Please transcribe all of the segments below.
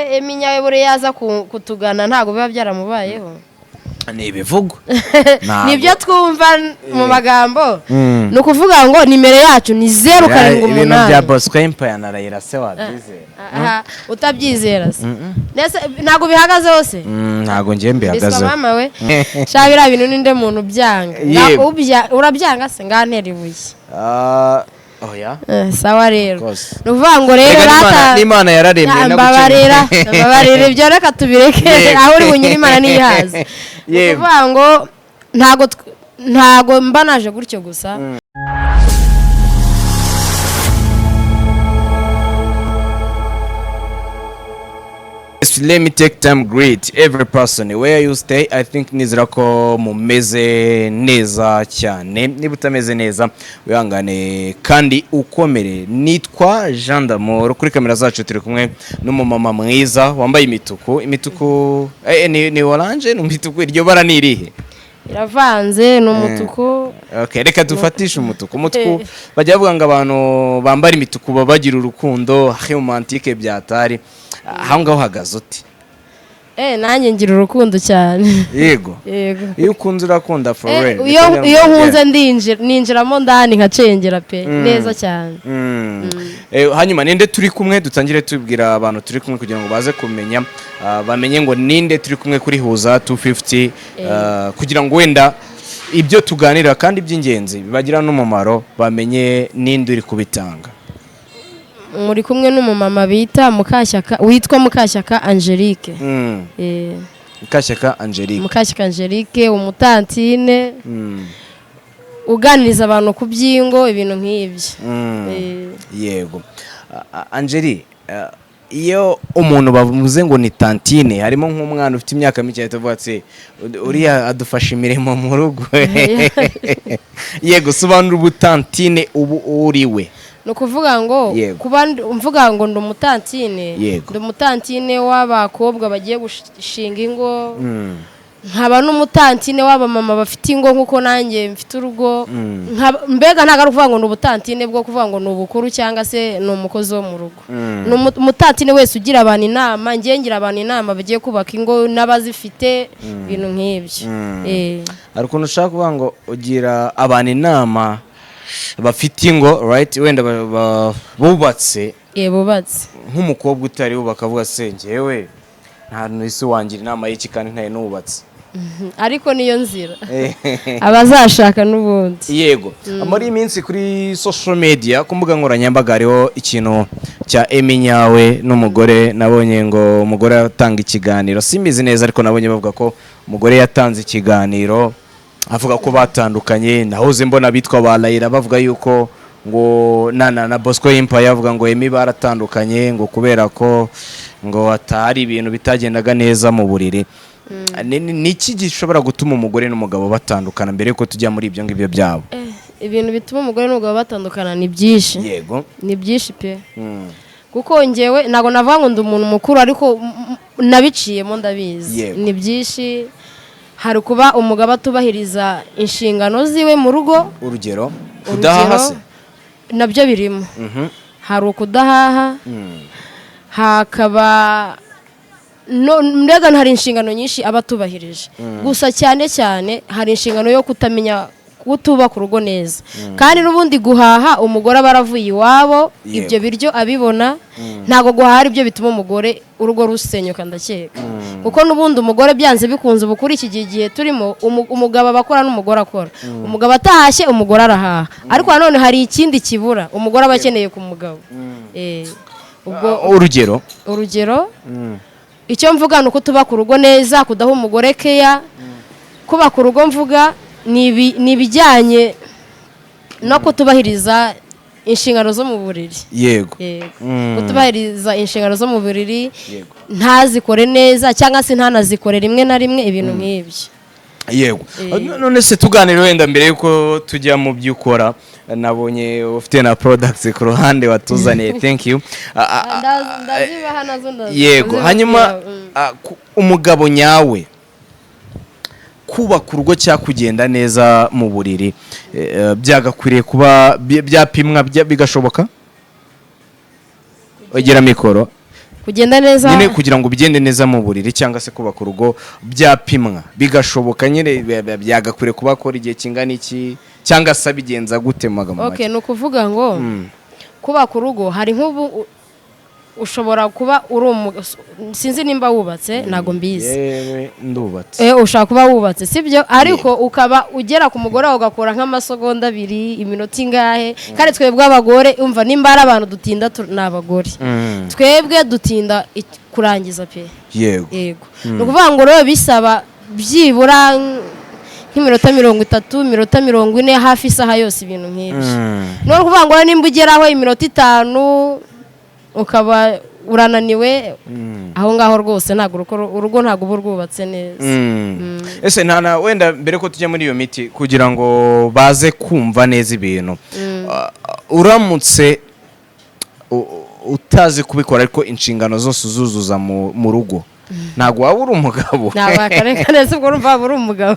Se Emmy Nyawe buriya yaza kutugana, ntabwo biba byaramubayeho. Ni ibivugwa. Nibyo twumva mu magambo. Ni ukuvuga ngo nimero yacu ni 0 7 Ibintu bya 8. Bosco Empire na Raila se wabyizera? Aha, utabyizera se? Nese ntabwo bihagazeho se? Ntabwo ngiye Biswa. mbihagazeho. Mama we, sha, biriya bintu ninde muntu ubyanga? Yego. Urabyanga se? Ngantera ibuye. Ah, oya. Sawa rero. Rwose. Ni ukuvuga ngo rero Rega rata n'Imana yararemye. Mbabarira, mbabarira, ibyo reka tubireke. Aho uri bunyure Imana niyihazi. Ni ukuvuga ngo ntago mba naje gutyo gusa. Yes, let me take time greet every person where you stay. I think nizera ko mumeze neza cyane. Niba utameze neza, wihangane kandi ukomere. Nitwa Jean D'amour, kuri kamera zacu turi kumwe n'umumama mwiza wambaye imituku. Imituku ni orange, ni imituku, iryo bara ni irihe? Iravanze, ni umutuku. Okay, reka dufatishe umutuku. Umutuku, bajya bavuga ngo abantu bambara imituku baba bagira urukundo romantique byatari. Aho ngaho uhagaze uti? Nanjye ngira urukundo cyane. Yego. Yego. Iyo ukunze urakunda for real. Iyo nkunze ndinjira, ninjiramo ndani nkacengera pe, neza cyane. Hanyuma ninde turi kumwe? Dutangire tubwira abantu turi kumwe kugira ngo baze kumenya, bamenye ngo ninde turi kumwe kuri Huza 250, kugira ngo wenda ibyo tuganira kandi by'ingenzi bibagira n'umumaro, bamenye ninde uri kubitanga. Muri kumwe n'umumama bita Mukashyaka, witwa Mukashyaka Angelique. Mukashyaka Angelique. Mukashyaka Angelique, umutantine uganiriza abantu ku by'ingo, ibintu nk'ibyo. Yego. Angeli, iyo umuntu bavuze ngo ni tantine, harimo nk'umwana ufite imyaka mike ahita avuga ati: "Uriya adufasha imirimo mu rugo." Yego, sobanura ubutantine ubu uriwe. Ni ukuvuga ngo kuba mvuga ngo ndi umutantine, ndi umutantine w'abakobwa bagiye gushinga ingo, nkaba n'umutantine w'abamama bafite ingo nk'uko nanjye mfite urugo. Mbega ntabwo ari ukuvuga ngo ni ubutantine bwo kuvuga ngo ni ubukuru cyangwa se ni umukozi wo mu rugo. Ni umutantine wese ugira abantu inama. Ngiye ngira abantu inama bagiye kubaka ingo n'abazifite, ibintu nk'ibyo. Hari ukuntu ushaka kuvuga ngo ugira abantu inama bafite ingo, right, wenda bubatse. Bubatse. Nk'umukobwa utari wubaka avuga: "Se njyewe nta isi wangira inama y'iki kandi ntari nubatse?" Ariko niyo nzira abazashaka n'ubundi. Yego. Muri iyi minsi kuri social media, ku mbuga nkoranyambaga, hariho ikintu cya Emmy Nyawe n'umugore. Nabonye ngo umugore atanga ikiganiro, simbizi neza, ariko nabonye bavuga ko umugore yatanze ikiganiro avuga ko batandukanye. Nahoze mbona bitwa ba Layira bavuga yuko ngo na Bosco Empire avuga ngo Emmy baratandukanye ngo kubera ko ngo atari ibintu bitagendaga neza mu buriri. Ni iki gishobora gutuma umugore n'umugabo batandukana, mbere yuko tujya muri ibyo ngibyo byabo? Ibintu bituma umugore n'umugabo batandukana ni byinshi. Ni byinshi pe. Kuko njyewe ntabwo navuga ngo ndi umuntu mukuru, ariko nabiciyemo, ndabizi. Ni byinshi. Hari kuba umugabo atubahiriza inshingano ziwe mu rugo. Urugero, kudahaha Urugero, se? Nabyo birimo. Hari ukudahaha, hakaba no mbega hari inshingano nyinshi aba atubahirije. Gusa cyane cyane hari inshingano yo kutamenya kutubaka urugo neza. Kandi n'ubundi guhaha, umugore aba aravuye iwabo, ibyo biryo abibona. Ntabwo guhaha ari byo bituma umugore urugo rusenyuka, ndakeka, kuko n'ubundi umugore byanze bikunze, ubu kuri iki gihe turimo, umugabo aba akora n'umugore akora. Umugabo atahashye, umugore arahaha. Ariko nanone hari ikindi kibura umugore aba akeneye ku mugabo. Ubwo Urugero? Urugero, icyo mvuga ni uko tubaka urugo neza, kudaha umugore keya. Kubaka urugo mvuga ni ibijyanye no kutubahiriza inshingano zo mu buriri. Yego. Kutubahiriza inshingano zo mu buriri, ntazikore neza cyangwa se ntanazikore rimwe na rimwe, ibintu nk'ibyo. Yego. None se tuganire wenda mbere yuko tujya mu byo ukora, nabonye ufite na products ku ruhande watuzaniye, thank you. Ndazibaha nazo, Yego. ndazibabwira. Hanyuma umugabo nyawe, kubaka urugo cyangwa kugenda neza mu buriri, byagakwiriye kuba byapimwa, bigashoboka? Wegera mikoro. Kugenda neza? Nyine kugira ngo bigende neza mu buriri cyangwa se kubaka urugo, byapimwa bigashoboka nyine, byagakwiriye kuba akora igihe kingana iki, cyangwa se abigenza gute mu magambo Okay. make? Ni ukuvuga ngo kubaka urugo, hari nk'ubu ushobora kuba uri sinzi nimba wubatse, ntabwo mbizi. Yewe, ndubatse. Ushobora kuba wubatse, sibyo? Ariko ukaba ugera ku mugore wawe ugakora nk'amasegonda 2, iminota ingahe. Kandi twebwe abagore, umva, nimba ari abantu dutinda, ni abagore. Twebwe dutinda kurangiza pe. Yego, ni ukuvuga ngo rero bisaba byibura nk'iminota 30, iminota 40, hafi isaha yose, ibintu nk'ibyo. Ni ukuvuga ngo rero nimba ugeraho iminota 5 ukaba urananiwe, aho ngaho rwose ntabwo urugo ntabwo uba urwubatse neza. Ese nta na wenda, mbere ko tujya muri iyo miti kugira ngo baze kumva neza ibintu, uramutse utazi kubikora ariko inshingano zose uzuzuza mu rugo, ntabwo waba uri umugabo? Ntabwo akareka neza, ubwo urumva waba uri umugabo.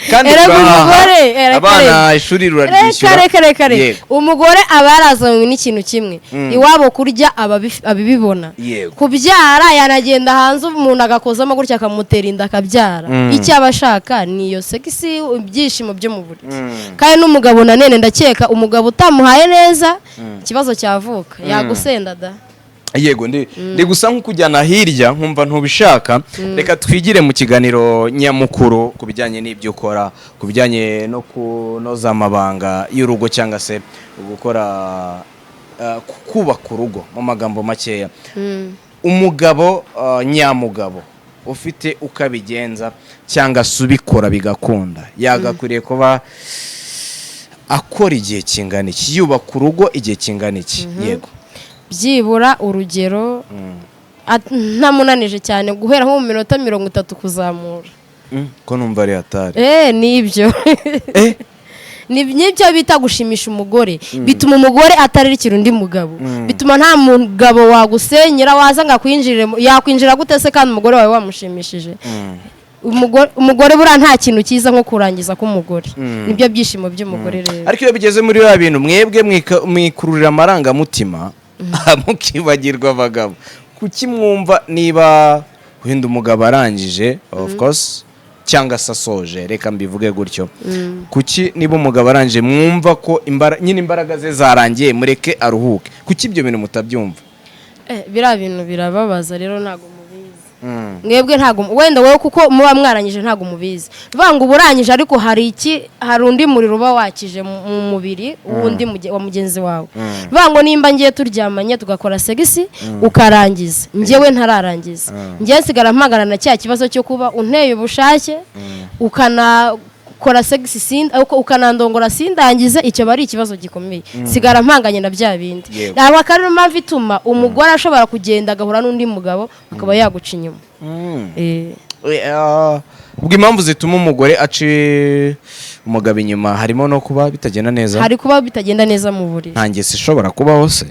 Kandi Erega urahaha, umugore, erega abana ishuri ruraryishyura. Reka, reka, reka. Umugore aba yarazanywe n'ikintu kimwe iwabo, kurya aba abibibona. Kubyara, yanagenda hanze umuntu agakozamo gutya akamutera inda akabyara. Icyo aba ashaka ni iyo sex, ibyishimo byo mu buriri. Kandi n'umugabo nanone, ndakeka umugabo utamuhaye neza, ikibazo cyavuka, yagusenda da. Yego, ndi gusa nk'ukujyana hirya nkumva ntubishaka. Reka twigire mu kiganiro nyamukuru ku bijyanye n'ibyo ukora, ku bijyanye no kunoza amabanga y'urugo cyangwa se gukora kubaka urugo mu magambo makeya. Umugabo nyamugabo ufite uko abigenza cyangwa se ubikora bigakunda, yagakwiriye kuba akora igihe kingana iki, yubaka urugo igihe kingana iki? Yego. Byibura, urugero, ntamunanije cyane, guhera nko mu minota 30 kuzamura. Ko numva ari hatari? Nibyo. Nibyo bita gushimisha umugore. Bituma umugore atararikira undi mugabo, bituma nta mugabo wagusenyera waza ngo akwinjire. Yakwinjira gute se kandi umugore wawe wamushimishije? Umugore buriya nta kintu cyiza nko kurangiza k'umugore, nibyo byishimo by'umugore rero. Ariko iyo bigeze muri biriya bintu, mwebwe mwikururira amarangamutima mukibagirwa abagabo. Kuki mwumva niba wenda umugabo arangije, of course, cyangwa se asoje, reka mbivuge gutyo, kuki niba umugabo arangije mwumva ko nyine imbaraga ze zarangiye, mureke aruhuke? Kuki ibyo bintu mutabyumva? Biriya bintu birababaza rero, ntabwo mubizi mwebwe. Ntabwo wenda wowe, kuko muba mwarangije, ntabwo mubizi. Bivuga ngo uba urangije, ariko hari iki, hari undi muriro uba wakije mu mubiri w'undi wa mugenzi wawe. Bivuga ngo nimba ngiye turyamanye tugakora sex, ukarangiza, njyewe ntararangiza, njyewe nsigara mpangana na cya kibazo cyo kuba unteye ubushake, ukanakora sex, ukanandongora sindangize. Icyo aba ari ikibazo gikomeye, sigara mpanganye na bya bindi. Ntabwo akaba ariyo mpamvu ituma umugore ashobora kugenda agahura n'undi mugabo akaba yaguca inyuma. Ubwo impamvu zituma umugore aca umugabo inyuma harimo no kuba bitagenda neza? Hari kuba bitagenda neza mu buriri. Nta ngeso ishobora kubaho se?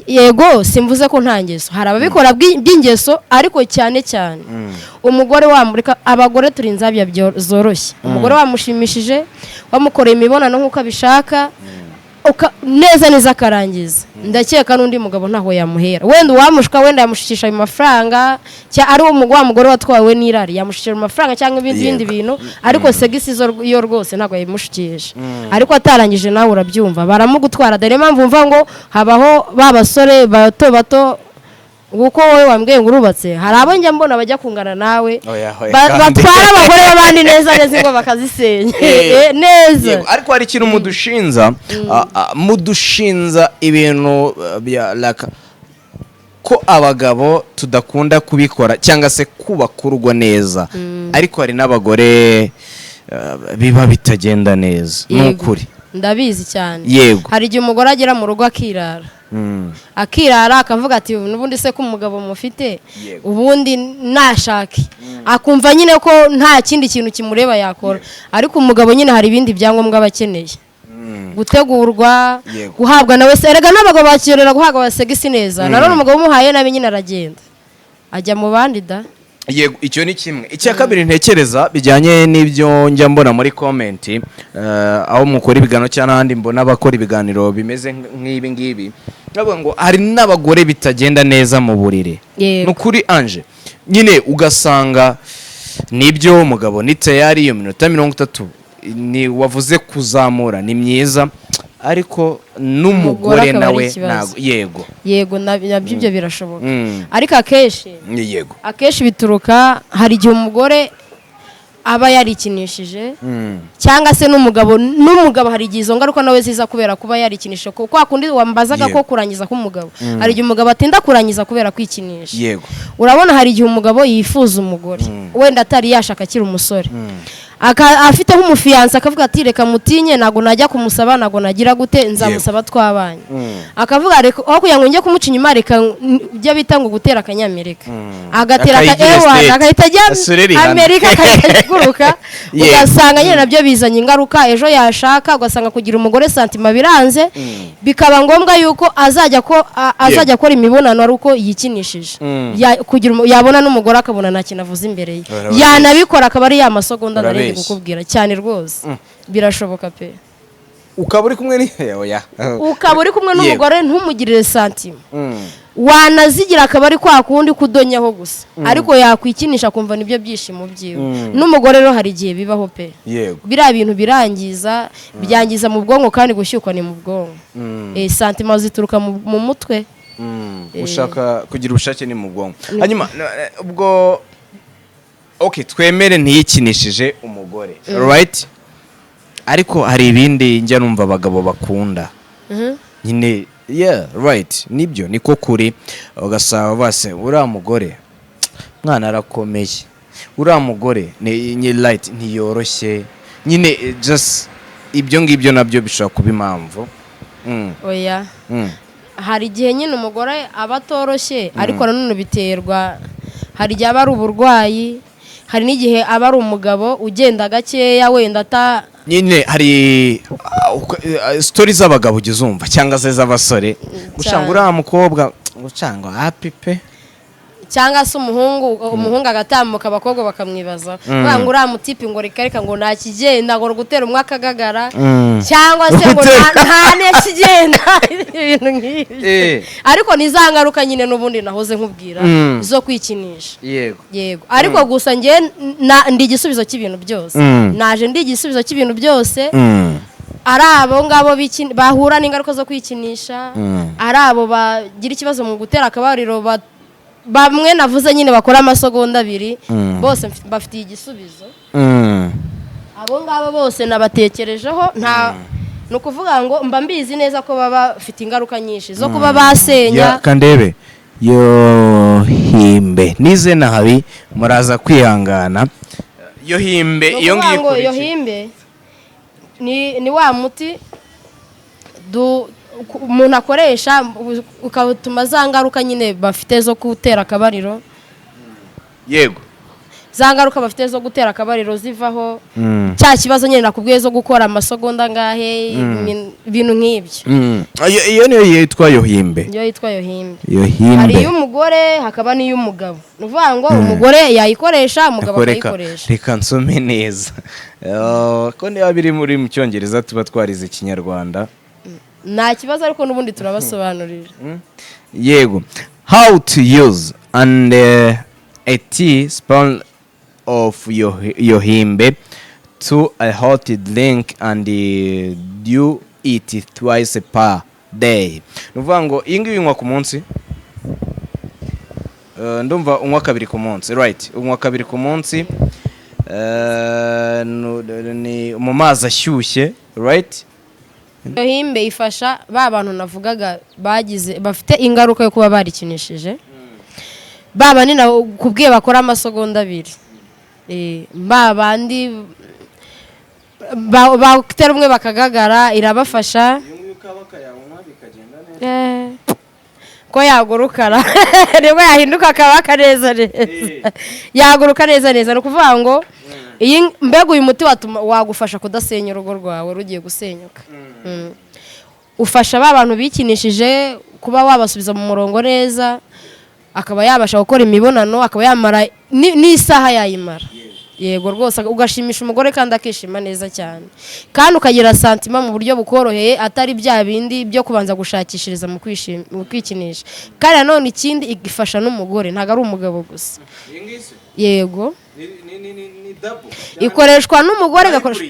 Yego, simvuze ko nta ngeso, hari ababikora by'ingeso, ariko cyane cyane umugore wamureka. Abagore turi inzabya zoroshye. Umugore wamushimishije, wamukoreye imibonano nk'uko abishaka, neza neza akarangiza, ndakeka n'undi mugabo ntaho yamuhera. Wenda uwamushwa, wenda yamushikisha ayo mafaranga, ari wa mugore watwawe n'irari, yamushikisha ayo mafaranga cyangwa ibindi bindi bintu, ariko sex zo yo rwose ntabwo yabimushikisha. Ariko atarangije, nawe urabyumva, baramugutwara. Dore impamvu mva ngo habaho ba basore bato bato, kuko wowe wambwiye ngo urubatse, hari abo njya mbona bajya kungana nawe, Oya, oya, kandi. batwara abagore b'abandi neza neza, ingo bakazisenya. Neza. Yego, ariko hari ikintu mudushinza, mudushinza ibintu bya like ko abagabo tudakunda kubikora cyangwa se kubaka urugo neza, ariko hari n'abagore biba bitagenda neza, ni Yego. ukuri. Ndabizi cyane. Hari igihe umugore agera mu rugo akirara, akirara akavuga ati: "N'ubundi se ko umugabo mufite, ubundi nashake." Akumva nyine ko nta kindi kintu kimureba yakora. Ariko umugabo nyine hari ibindi byangombwa aba akeneye, gutegurwa, guhabwa nawe se. Erega n'abagabo bakenera guhabwa sex neza. Nanone umugabo umuhaye nabi nyine aragenda ajya mu bandi da. Yego, icyo ni kimwe. Icya kabiri ntekereza bijyanye n'ibyo njya mbona muri comment, aho mukora ibiganiro cyangwa n'ahandi mbona abakora ibiganiro bimeze nk'ibi ngibi. Ndavuga ngo hari n'abagore bitagenda neza mu buriri. Yego. Ni ukuri, Anje, nyine ugasanga nibyo, umugabo ni tayari, iyo minota 30 ni wavuze kuzamura ni myiza, ariko n'umugore Umugore akaba ari nawe ikibazo. ntago, yego. Yego, nabyo ibyo birashoboka, ariko akenshi akenshi bituruka, hari igihe umugore aba yarikinishije, cyangwa se n'umugabo hari igihe izo ngaruka nawe ziza kubera kuba yarikinishije. Kwa kundi wambazaga ko kurangiza k'umugabo, hari igihe umugabo atinda kurangiza kubera kwikinisha. Urabona, hari igihe umugabo yifuza umugore, wenda atari yashaka, akiri umusore, afite nk'umufiyanse, akavuga ati: "Reka mutinye, ntabwo najya kumusaba, ntabwo nagira gute, nzamusaba twabanye." Akavuga: "Reka, aho kugira ngo njye kumuca inyuma, reka ibyo bita ngo gutera akanyamerika." Agatera Akayigira ewa, state. agahita ajya Asure Rihanna. Amerika, akahita aguruka. Ugasanga nyine nabyo bizanye ingaruka. Ejo yashaka, ugasanga kugira umugore sentiment biranze, bikaba ngombwa yuko azajya akora imibonano ari uko yikinishije. Kugira yabona n'umugore akabona nta kintu avuze imbere ye. Urabeshya. Yanabikora akaba ari ya masegonda nari ndi Urabeshya. kukubwira. Cyane rwose, birashoboka pe. Ukaba uri kumwe ni oya. Ukaba uri kumwe n'umugore, ntumugirire sentiment, wanazigira akaba ari kwa kundi kudonyaho gusa, ariko yakwikinisha akumva nibyo byishimo byiwe. N'umugore rero hari igihe bibaho pe. Biriya bintu birangiza, byangiza mu bwonko, kandi gushyukwa ni mu bwonko. Sentiment zituruka mu mutwe. Ushaka kugira ubushake ni mu bwonko. Hanyuma ubwo okay, twemere ntiyikinishije umugore, right? Ariko hari ibindi njya numva abagabo bakunda nyine. Yeah, right, nibyo, niko kuri. Ugasanga base uriya mugore mwana arakomeye, uriya mugore ni light, ntiyoroshye nyine. Just ibyo ngibyo nabyo bishobora kuba impamvu. Oya. Hari igihe nyine umugore aba atoroshye, ariko nanone biterwa, hari igihe aba ari uburwayi, hari n'igihe aba ari umugabo ugenda gakeya, wenda ata Nyine hari story z'abagabo ujya uzumva, cyangwa se z'abasore, gushanga uriya mukobwa gucanga happy pe. Cyangwa se umuhungu agatambuka, abakobwa bakamwibaza, bavuga ngo uriya mutipe, ngo reka reka, ngo nta kigenda, ngo gutera umwe akagagara, cyangwa se ngo nta n'ikigenda, ibintu nk'ibyo. Ariko ni za ngaruka nyine n'ubundi nahoze nkubwira zo kwikinisha. Yego, ariko gusa njye ndi igisubizo cy'ibintu byose. Naje ndi igisubizo cy'ibintu byose. Ari abo ngabo bahura n'ingaruka zo kwikinisha, ari abo bagira ikibazo mu gutera akabariro, bamwe navuze nyine bakora amasegonda 2, bose bafitiye igisubizo. Abo ngabo bose nabatekerejeho. Nta, ni ukuvuga ngo mba mbizi neza ko baba bafite ingaruka nyinshi zo kuba basenya. Ya, kandebe yohimbe nize nabi, muraza kwihangana. Yohimbe Ni iyo ukuvuga ngiyo ngo ikora iki? Yohimbe ni wa muti umuntu akoresha ukatuma za ngaruka nyine bafite zo gutera akabariro, za ngaruka bafite zo gutera akabariro zivaho. Cya kibazo nyine nakubwiye zo gukora amasegonda angahe, ibintu nk'ibyo. Iyo niyo yitwa yohimbe? Niyo yitwa yohimbe. Hari Yohimbe. iy'umugore, hakaba n'iy'umugabo. Ni ukuvuga ngo umugore yayikoresha, umugabo Ariko reka akayikoresha. Reka nsome neza. Ko niba biri muri mu Cyongereza, tuba twarize Ikinyarwanda. Nta kibazo, ariko n'ubundi turabasobanurira. Yego. How to use: and a teaspoon of yohimbe to a hot drink and do it twice per day. Ni ukuvuga ngo iyi ngiyi unywa ku munsi. Ndumva unywa kabiri ku munsi, right? Unywa kabiri ku munsi. Ni mu mazi ashyushye, right? Yohimbe ifasha ba bantu navugaga bagize, bafite ingaruka yo kuba barikinishije, ba bandi nakubwiye bakora amasegonda 2, ba bandi batera umwe bakagagara, irabafasha. Ko yagurukara nibwo yahinduka akaba neza neza, yaguruka neza neza. Ni ukuvuga ngo iyi, mbega uyu muti watuma wagufasha kudasenya urugo rwawe rugiye gusenyuka. Ufasha ba bantu bikinishije kuba wabasubiza mu murongo neza, akaba yabasha gukora imibonano, akaba yamara n'isaha yayimara. Yego rwose, ugashimisha umugore kandi akishima neza cyane, kandi ukagira sentiment mu buryo bukoroheye, atari bya bindi byo kubanza gushakishiriza mu kwikinisha. Kandi nanone ikindi, igifasha n'umugore, ntabwo ari umugabo gusa. Iyi ngiyi se? Yego. Ni double? Ikoreshwa n'umugore, igakoreshwa.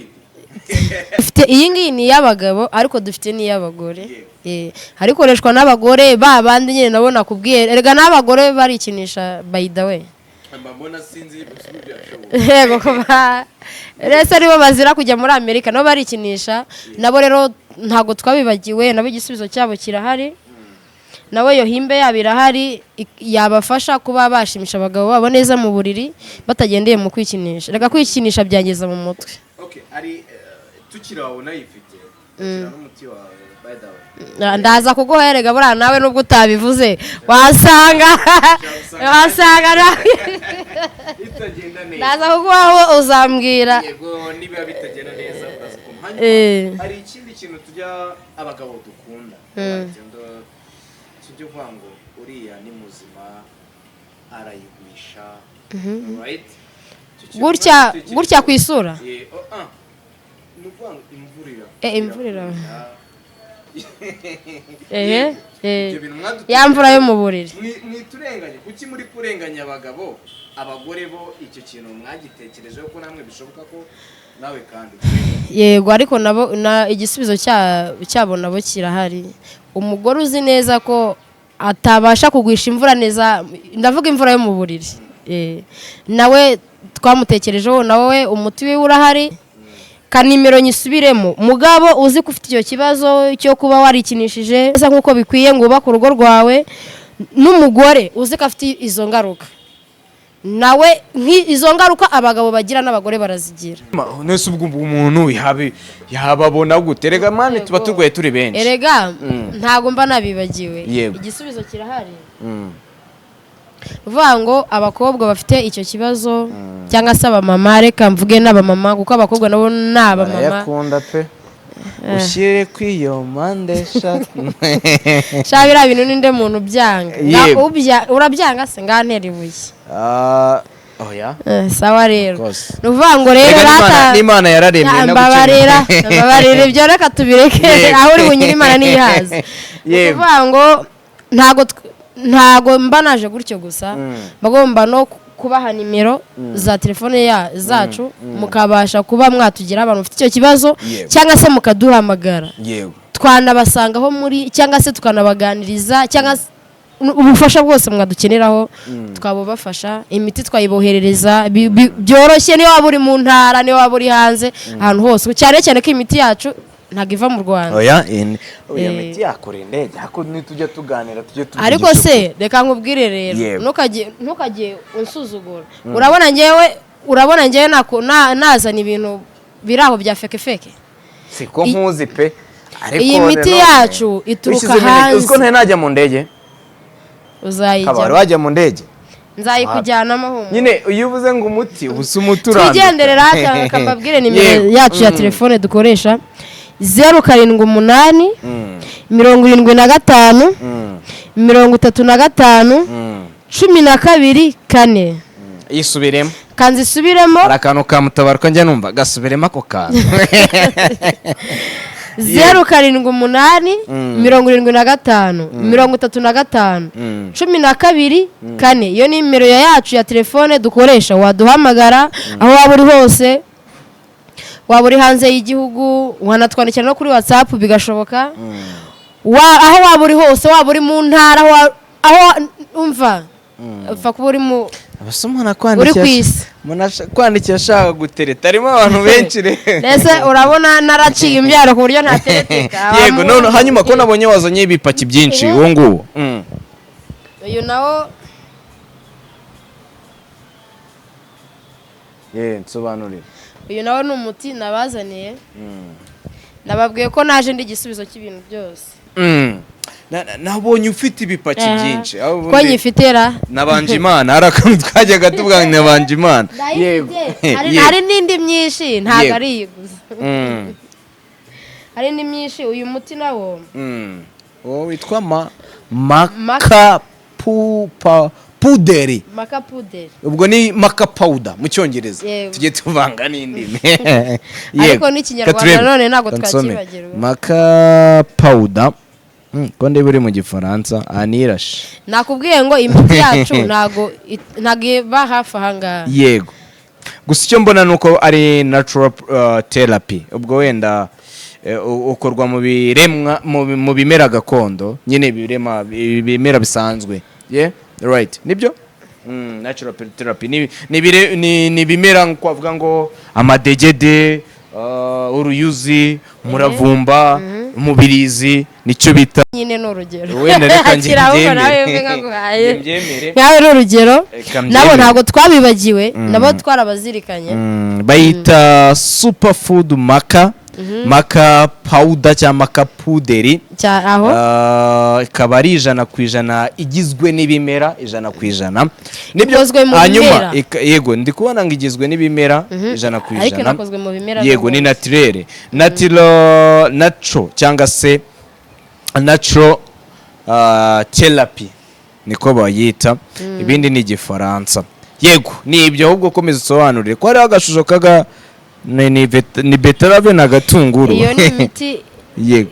Dufite iyi ngiyi ni iy'abagabo, ariko dufite n'iy'abagore. Hari ikoreshwa n'abagore ba bandi nyine nabo nakubwiye. Erega n'abagore barikinisha, by the way. Mbona sinzi byashoboka. Yego, kuba rese aribo bazira kujya muri Amerika, nabo barikinisha. Nabo rero ntabwo twabibagiwe, nabo igisubizo cyabo kirahari, nabo iyo himbe yabo irahari, yabafasha kuba bashimisha abagabo babo neza mu buriri batagendeye mu kwikinisha. Reka, kwikinisha byangeza mu mutwe. Okay, ari tukiri aho unayifite, tukira n'umuti wawe, by the way. Ndaza kuguha. Erega buriya nawe nubwo utabivuze, wasanga nawe Bitagenda neza. Ndaza kuguhaho, uzambwira. Yego, niba bitagenda neza uraza kumpa. Hanyuma hari ikindi kintu tujya, abagabo dukunda, tujya uvuga ngo uriya ni muzima, arayigwisha, right? Gutya gutya ku isura? Oh, ah. Ni ukuvuga ngo imvura Imvura iragwa. Ehe. Ibyo bintu Ya mvura yo mu buriri. Mwiturenganye. Kuki muri kurenganya abagabo? Abagore bo icyo kintu mwagitekerejeho ko namwe bishoboka ko nawe kandi Yego, ariko nabo na igisubizo cyabo nabo kirahari. Umugore uzi neza ko atabasha kugwisha imvura neza, ndavuga imvura yo mu buriri, nawe twamutekerejeho, nawe umuti wiwe urahari. Ka nimero nyisubiremo. Mugabo uzi ko ufite icyo kibazo cyo kuba warikinishije neza nk'uko bikwiye ngo wubake urugo rwawe, n'umugore uzi ko afite izo ngaruka, nawe izo ngaruka abagabo bagira n'abagore barazigira. Nese ubwo umuntu yababona gute? Rega man, tuba turwaye turi benshi. Erega ntabwo mba nabibagiwe. Igisubizo kirahari. Uvuga ngo abakobwa bafite icyo kibazo cyangwa se abamama, reka mvuge n'abamama kuko abakobwa nabo ni abamama. Barayakunda pe, ushyire ku iyo mpande eshatu. Sha, biriya bintu ninde muntu ubyanga? Yego. Urabyanga se? Ngantera ibuye. Ah, oya. Sawa rero. Rwose. Ni ukuvuga ngo rero Rega rata n'Imana yararemye no mbabarira, gukemura. Mbabarira, ibyo reka tubireke. Aho uri bunyure Imana ntiyihaze. Ni ukuvuga ngo ntago mba naje gutyo gusa, bagomba no kubaha nimero za telefone zacu, mukabasha kuba mwatugira abantu bafite icyo kibazo, cyangwa se mukaduhamagara, twanabasangaho muri, cyangwa se tukanabaganiriza, cyangwa se ubufasha bwose mwadukeneraho twabubafasha. Imiti twayiboherereza byoroshye, niyo waba uri mu ntara, niyo waba uri hanze, ahantu hose, cyane cyane ko imiti yacu ntabwo iva mu Rwanda. Oya, oya, miti yakora indege, ariko nitujya tuganira tujye tuvugisha Ariko se reka nkubwire rero, ntukajye unsuzugura. Urabona ngewe nazana ibintu biri aho bya fake fake? Siko nkuzi pe, ariko Iyi miti nanone yacu ituruka wishyizemo intege. Uzi ko hanze. ntari najya mu ndege? Kaba wari Uzayijyamo. wajya mu ndege? Nzayikujyanamo, humura. Nyine iyo uvuze ngo umuti, uba usa umuti urambika. Twigendere rata, kambabwire nimero yacu ya telefone dukoresha: 078 75 35 12 4. Yisubiremo. Kanzisubiremo. Hari akantu ka Mutabaruka njya numva, gasubiremo ako kantu. 078 75 35 12 4. Iyo ni nimero yacu ya telefone dukoresha. Waduhamagara aho waba uri hose, waba uri hanze y'igihugu, wanatwandikira no kuri WhatsApp bigashoboka. Aho waba uri hose, waba uri mu ntara, aho umva, upfa kuba uri mu Abase umuntu uri akwandikira ku isi. Umuntu akwandikira ashaka gutereta, harimo abantu benshi rero. Mbese urabona naraciye imbyaro ku buryo ntatereteka? Yego. None hanyuma ko nabonye wazanye ibipaki byinshi, uwo nguwo? Uyu nawo Ye, nsobanurire. Uyu nawo ni umuti nabazaniye. Nababwiye ko naje ndi igisubizo cy'ibintu byose. Nabonye ufite ibipaki byinshi. Aho Ko ubundi nyifite ra. Nabanje Imana, hari akantu twajyaga tuvuga ngo nabanje Imana. Yego. Hari n'indi myinshi, ntabwo ari iyi gusa. Hari indi myinshi. Uyu muti nawo Uwo witwa ma makapupa. Puderi. Maca puderi. Ubwo ni maca powder mu Cyongereza. Yego. Tujye tuvanga n'indimi. Ariko n'Ikinyarwanda Katurebe. nanone ntabwo Kansome. twakibagirwa. Maca powder. Ko ndeba uri mu Gifaransa anirashe. Nakubwiye ngo imiti yacu ntago iba hafi aha ngaha. Yego, gusa icyo mbona ni uko ari natural therapy. Ubwo wenda ukorwa mu biremwa, mu bimera gakondo nyine, ibirema, ibimera bisanzwe. Yeah, right, nibyo. Natural therapy ni ibimera nko twavuga ngo amadegede, uruyuzi, umuravumba, umubirizi, nicyo bita. Nyine ni urugero. Wenda reka njye Akira ahubwo nawe mbyemere. mbe nkaguhaye. Mbyemere. Nkawe ni urugero. Reka Nabo mbyemere. ntabwo twabibagiwe, nabo twarabazirikanye. Bayita superfood maca powder cyangwa maca puderi. Aho. Ikaba ari 100% igizwe n'ibimera, 100%. Nibyo. Ikozwe mu Hanyuma bimera. Yego, ndi kubona ngo igizwe n'ibimera ijana ku Ariko ijana. inakozwe mu bimera Yego, ni n'ubundi. naturelle, natural, natural cyangwa se natural therapy niko bayita. Ibindi ni Igifaransa. Yego, ni ibyo. Ahubwo komeza usobanurire ko hariho agashusho kaga ni betterave ni agatunguru. Iyo ni imiti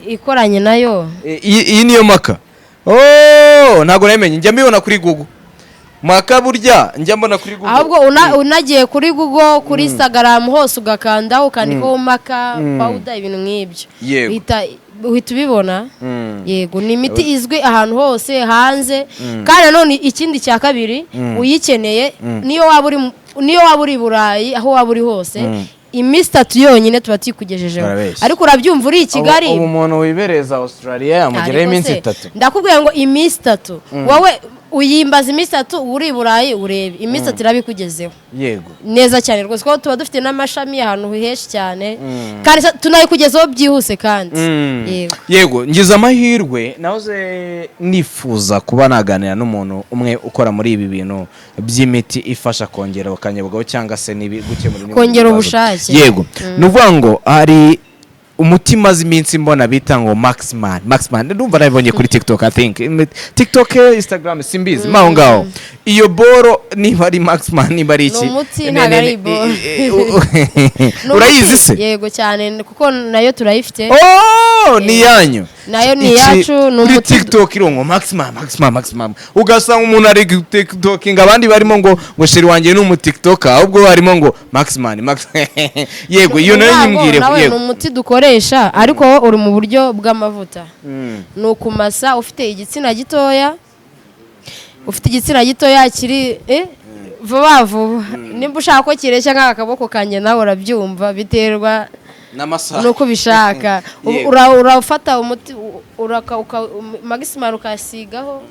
ikoranye nayo. Iyi niyo maca. Oh, ntabwo namenye, njya mbibona kuri Google. Maca burya njya mbona kuri Google. Ahubwo unagiye kuri Google, kuri Instagram hose, ugakandaho, ukandikaho maca powder, ibintu nk'ibyo, uhita ubibona. Yego, ni imiti izwi ahantu hose hanze. Kandi nanone ikindi cya kabiri, uyikeneye, niyo waba uri i Burayi, aho waba uri hose, iminsi 3 yonyine tuba tuyikugejejeho. Barabeshya. Ariko urabyumva, uri i Kigali. Ubu umuntu wibereza Australia yamugeraho Ariko iminsi se, 3? ndakubwiye ngo iminsi 3. Wowe uyimbaza iminsi 3, uri i Burayi urebe, iminsi 3 irabikugezeho. Neza cyane rwose, kuko tuba dufite n'amashami ahantu henshi cyane, kandi tunayikugezaho byihuse kandi. Yego. Yego, ngize amahirwe, nahoze nifuza kuba naganira n'umuntu umwe ukora muri ibi bintu by'imiti ifasha kongera akanyabugabo cyangwa se gukemura n'ibindi Kongera bibazo. ubushake. Yego, ni ukuvuga ngo hari umuti maze iminsi mbona bita ngo Maxman. Maxman ndumva nabibonye kuri TikTok, I think TikTok, Instagram, simbizi maho ngaho. Iyo boro niba ari Maxman, niba ari iki? Ni umuti, ntabwo ari iboro. Ni Urayizi umuti. se? Yego cyane, kuko nayo turayifite. Oh, ni iyanyu? Nayo ni iyacu, ni Kuri umuti. TikTok irongo Maximum, Maximum, Maximum, ugasanga umuntu ari TikToking, abandi barimo ngo chéri wanjye ni umutiktoker, ahubwo barimo ngo Maximum, Max. Yego, iyo nayo Ntabwo, nyimbwire. nawe ni umuti dukoresha, ariko wowe uri mu buryo bw'amavuta. Ni ukumasa ufite igitsina gitoya, ufite igitsina gitoya kiri vuba vuba. Nimba ushaka ko kireshya nk'aka kaboko kanjye, nawe urabyumva, biterwa N'amasaha. nuko ubishaka. Urafata umuti Maximum, ukasigaho,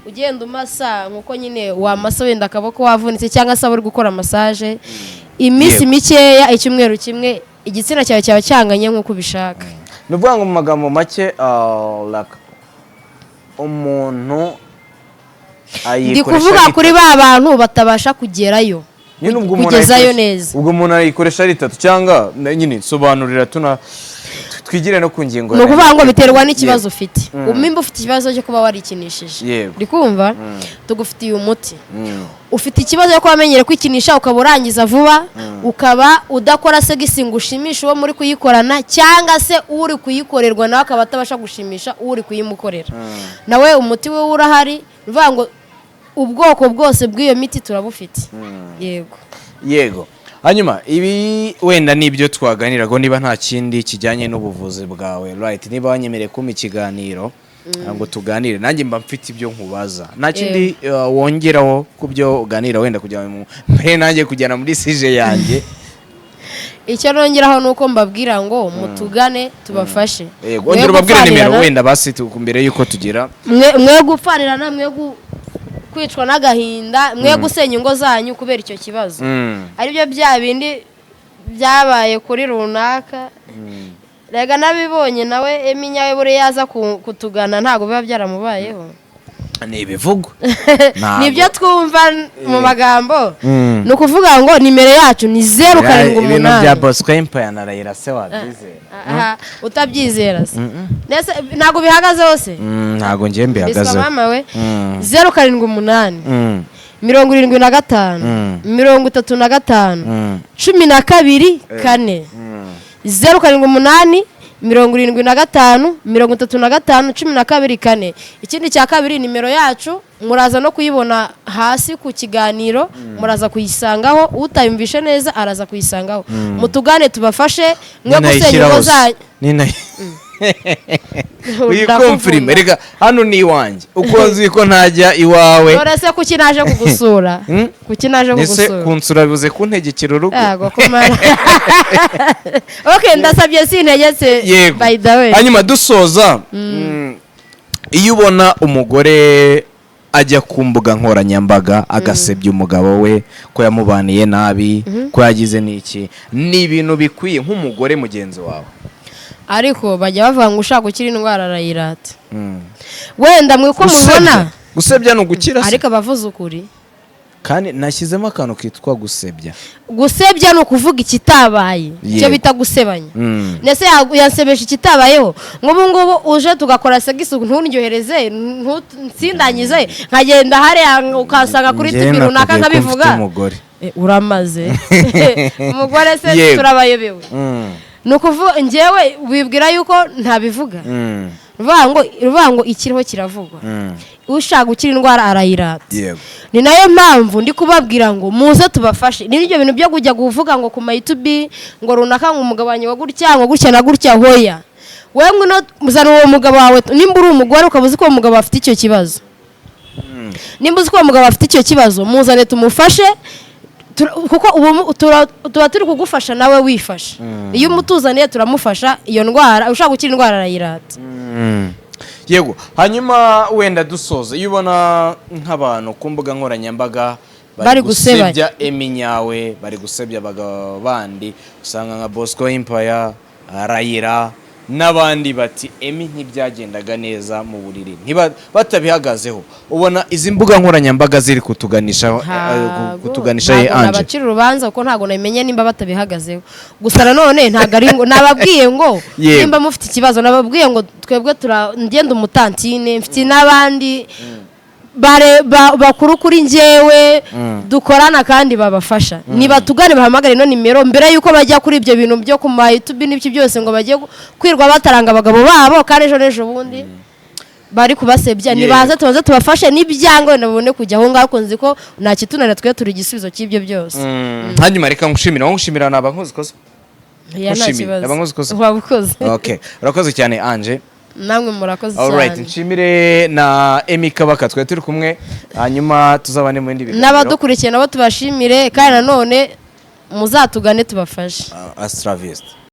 ugenda umasa nkuko nyine wamasa wenda akaboko wavunitse cyangwa se uri gukora massage. Iminsi mikeya, icyumweru kimwe, igitsina cyawe cyaba cyanganye nk'uko ubishaka. Ni ukuvuga ngo mu magambo make, like, umuntu Ndi ayikoresha kuvuga ari kuri ba bantu batabasha kugerayo, Nyine ubwo umuntu kugezayo ayikoresha- neza. Ubwo umuntu ayikoresha ari itatu cyangwa nyine sobanurira, tuna twigire no ku ngingo. Ni ukuvuga ngo biterwa n'ikibazo ufite. Nimba ufite ikibazo cyo kuba warikinishije, uri kumva, tugufitiye umuti. Ufite ikibazo cyo kuba wamenyere kwikinisha, ukaba urangiza vuba, ukaba udakora sex ngo ushimishe uwo muri kuyikorana, cyangwa se uri kuyikorerwa nawe akaba atabasha gushimisha uri kuyimukorera, nawe umuti we urahari. Ni ukuvuga ngo ubwoko bwose bw'iyo miti turabufite. Yego. Yego, hanyuma ibi wenda nibyo twaganiraga, niba nta kindi kijyanye n'ubuvuzi bwawe, right? Niba wanyemereye kumpa ikiganiro ngo tuganire, nanjye mba mfite ibyo nkubaza. Nta kindi wongeraho ku byo uganira, wenda kugira ngo mbere nanjye kujyana muri sujet yanjye? Icyo nongeraho ni uko mbabwira ngo mutugane tubafashe. Yego, Mwe ongera ubabwire nimero gupfanirana- wenda basi mbere yuko tugira. Mwe gupfanirana, mwe kwicwa n'agahinda, mwe gusenya ingo zanyu kubera icyo kibazo, aribyo bya bindi byabaye kuri runaka. Rega nabibonye nawe Emi nyawe, buriya yaza kutugana ntabwo biba byaramubayeho. Ni ibivugwa. Nibyo twumva mu magambo. Ni ukuvuga ngo nimero yacu ni 0 7 Ibintu bya 8. Bosco Empire na Raila se wabyizera? Aha, utabyizera se? Nese ntabwo bihagaze hose? Ntabwo ngiye Biswa mbihagazeho. mama we. 0 7 8. 75, 35, 12 4, 078 75 35 12 4. Ikindi cya kabiri, nimero yacu muraza no kuyibona hasi ku kiganiro, muraza kuyisangaho. Utayumvishe neza araza kuyisangaho. Mutugane tubafashe, mwe gusenya ingo zanyu. Wikomfirime reka, hano ni iwanjye, uko nzi ko ntajya iwawe. Dore se kuki naje kugusura? Kuki naje Ese kugusura? Kunsura bivuze kuntegekera urugo? Yego, kumara. Okay, ndasabye, sintegetse. Yego. By the way, Hanyuma dusoza, iyo ubona umugore ajya ku mbuga nkoranyambaga agasebya umugabo we ko yamubaniye nabi, ko yagize n'iki, ni ibintu bikwiye nk'umugore mugenzi wawe? Ariko bajya bavuga ngo ushaka gukira indwara arayirata. Wenda mwe uko mubibona, Gusebya ni ugukira se? Ariko abavuze ukuri. Kandi nashyizemo akantu kitwa gusebya. Gusebya ni ukuvuga ikitabaye, icyo bita gusebanya. Ndetse yansebesha ikitabayeho. Nk'ubu ngubu uje tugakora sex, ntundyohereze, nsindangize, nkagenda hariya ukasanga kuri Njye TV runaka nakubwiye ko mfite nkabivuga. umugore. Uramaze umugore se? Turabayobewe. Ni ukuvuga njyewe wibwira yuko ntabivuga. Ruvuga ngo ikiriho kiravugwa. Ushaka gukira indwara arayirata. Ni nayo mpamvu ndi kubabwira ngo muze tubafashe. Ni ibyo bintu byo kujya kuvuga ngo ku ma YouTube ngo runaka, ngo umugabo wanjye wa gutya, ngo gutya na gutya, hoya. Wowe ngwino, muzana uwo mugabo wawe. Nimba uri umugore ukaba uzi ko uwo mugabo afite icyo kibazo, nimba uzi ko uwo mugabo afite icyo kibazo, muzane tumufashe. Kuko ubu tuba turi kugufasha nawe wifasha. Iyo umutuzaniye turamufasha. Iyo ndwara, ushaka gukira indwara arayirata. Yego. Hanyuma wenda dusoza, iyo ubona nk'abantu ku mbuga nkoranyambaga bari gusebanya. Gusebya Emmy Nyawe, bari gusebya abagabo bandi, usanga nka Bosco Empire, Rayira n'abandi bati Emmy ntibyagendaga neza mu buriri, ntiba batabihagazeho. Ubona izi mbuga nkoranyambaga ziri kutuganisha Ntago kutuganisha ntago Anje? nabacira urubanza, kuko ntabwo namenye nimba batabihagazeho. Gusa nanone ntabwo ari ngo nababwiye ngo nimba mufite ikibazo, nababwiye ngo twebwe ngenda umutantine, mfite n'abandi bakuru kuri njyewe dukorana kandi babafasha. Nibatugane, bahamagare ino nimero mbere y'uko bajya kuri ibyo bintu byo ku ma YouTube n'ibyo byose, ngo bajye kwirwa bataranga abagabo babo, kandi ejo n'ejo bundi bari kubasebya. Nibaze tubanze tubafashe, n'ibyanga wenda babone kujya aho ngaho. Nzi ko nta kitunanira, twe turi igisubizo cy'ibyo byose. Hanyuma reka ngushimire, wowe ngushimira naba nkoze ikosa. Ya, nta Nkushimire. kibazo. Naba nkoze ikosa. Waba ukoze. Okay, urakoze cyane, Anje. Namwe murakoze Alright, cyane. Nshimire na Emmy Kabaka twari turi kumwe, hanyuma tuzabane mu bindi biganiro. N'abadukurikiye nabo tubashimire, kandi nanone muzatugane tubafashe. Astravist.